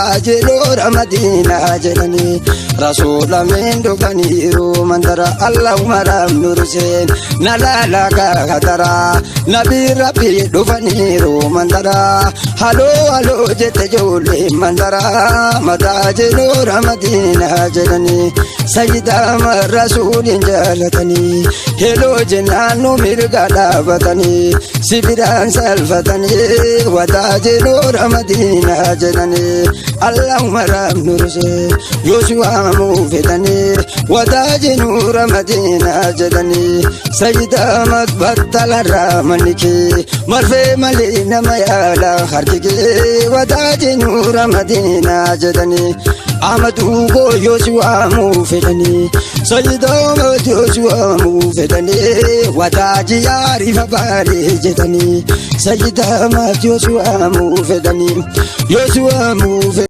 Wataajiloora Madiinaa jedhanii rasuulameen dhufaniiru mandara Allahumma ramnu ruseen na laala kaatara nabii rabbii dhufaniiru mandara haloo haloo jette ijoollee mandara mataajiloora Madiinaa jedhanii sayyidaama rasuuliin jaalatanii heloo jennaan nu mirga dhaabatanii sibiraan salfatanii wataajiloora Madiinaa jedhanii Allahumma ramnu rusee yoo si waamuu fedhanii wataajiloora Madiinaa jedhanii sayyidaama battalarraa manni kee marfee malee nama yaala harki kee wataajiloora Madiinaa jedhanii Ahmadu yoo si waamuu fedhanii sayyidaama yoo si waamuu fedhanii wataaji yaarifa baalee jedhanii sayyidaama yoo si waamuu fedhanii yoo si waamuu fedhanii.